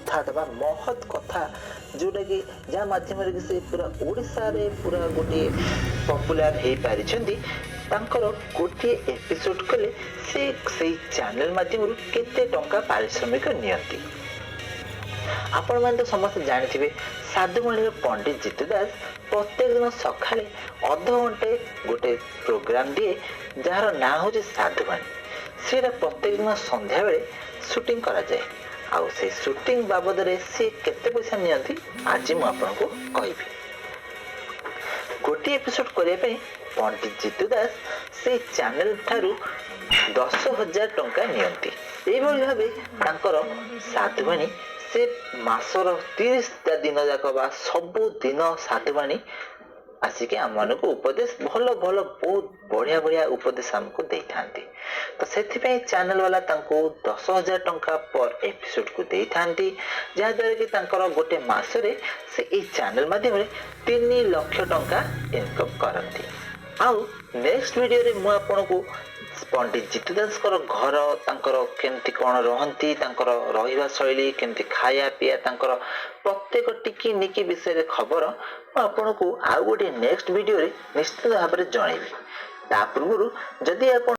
କଥା ଦେବା ମହତ୍ କଥା, ଯେଉଁଟାକି ଯାହା ମାଧ୍ୟମରେ କି ସେ ପୁରା ଓଡ଼ିଶାରେ ପୁରା ଗୋଟିଏ ପପୁଲାର ହେଇପାରିଛନ୍ତି, ତାଙ୍କର ଗୋଟିଏ ଏପିସୋଡ଼ କଲେ ସେ ସେଇ ଚ୍ୟାନେଲ ମାଧ୍ୟମରୁ କେତେ ଟଙ୍କା ପାରିଶ୍ରମିକ ନିଅନ୍ତି? ଆପଣମାନେ ତ ସମସ୍ତେ ଜାଣିଥିବେ, ସାଧୁବାଣୀର ପଣ୍ଡିତ ଜିତୁ ଦାସ ପ୍ରତ୍ୟେକ ଦିନ ସକାଳେ ଅଧଘଣ୍ଟେ ଗୋଟେ ପ୍ରୋଗ୍ରାମ ଦିଏ, ଯାହାର ନାଁ ହେଉଛି ସାଧୁବାଣୀ। ସେଇଟା ପ୍ରତ୍ୟେକ ଦିନ ସନ୍ଧ୍ୟାବେଳେ ସୁଟିଂ କରାଯାଏ। ଆଉ ସେଇ ସୁଟିଂ ବାବଦରେ ସିଏ କେତେ ପଇସା ନିଅନ୍ତି, ଆଜି ମୁଁ ଆପଣଙ୍କୁ କହିବି। ଗୋଟିଏ ଏପିସୋଡ଼ କରିବା ପାଇଁ ପଣ୍ଡିତ ଜିତୁ ଦାସ ସେଇ ଚ୍ୟାନେଲ ଠାରୁ 10,000 ଟଙ୍କା ନିଅନ୍ତି। ଏଇଭଳି ଭାବେ ତାଙ୍କର ସାଧୁବାଣୀ ସେ ମାସର 30ଟା ଦିନ ଯାକ ବା ସବୁଦିନ ସାଧୁବାଣୀ ଆସିକି ଆମମାନଙ୍କୁ ଉପଦେଶ, ଭଲ ଭଲ, ବହୁତ ବଢ଼ିଆ ବଢ଼ିଆ ଉପଦେଶ ଆମକୁ ଦେଇଥାନ୍ତି। ତ ସେଥିପାଇଁ ଚ୍ୟାନେଲ ବାଲା ତାଙ୍କୁ 10,000 ଟଙ୍କା ପର୍ ଏପିସୋଡ଼କୁ ଦେଇଥାନ୍ତି, ଯାହାଦ୍ୱାରା କି ତାଙ୍କର ଗୋଟେ ମାସରେ ସେ ଏଇ ଚ୍ୟାନେଲ ମାଧ୍ୟମରେ 3 ଲକ୍ଷ ଟଙ୍କା ଇନକମ୍ କରନ୍ତି। ଆଉ ନେକ୍ସଟ ଭିଡ଼ିଓରେ ମୁଁ ଆପଣଙ୍କୁ ପଣ୍ଡିତ ଜିତୁ ଦାସଙ୍କର ଘର, ତାଙ୍କର କେମିତି କ'ଣ ରହନ୍ତି, ତାଙ୍କର ରହିବା ଶୈଳୀ, କେମିତି ଖାଇବା ପିଇବା, ତାଙ୍କର ପ୍ରତ୍ୟେକ ଟିକି ନିକି ବିଷୟରେ ଖବର ମୁଁ ଆପଣଙ୍କୁ ଆଉ ଗୋଟିଏ ନେକ୍ସଟ ଭିଡ଼ିଓରେ ନିଶ୍ଚିତ ଭାବରେ ଜଣେଇବି। ତା ପୂର୍ବରୁ ଯଦି ଆପଣ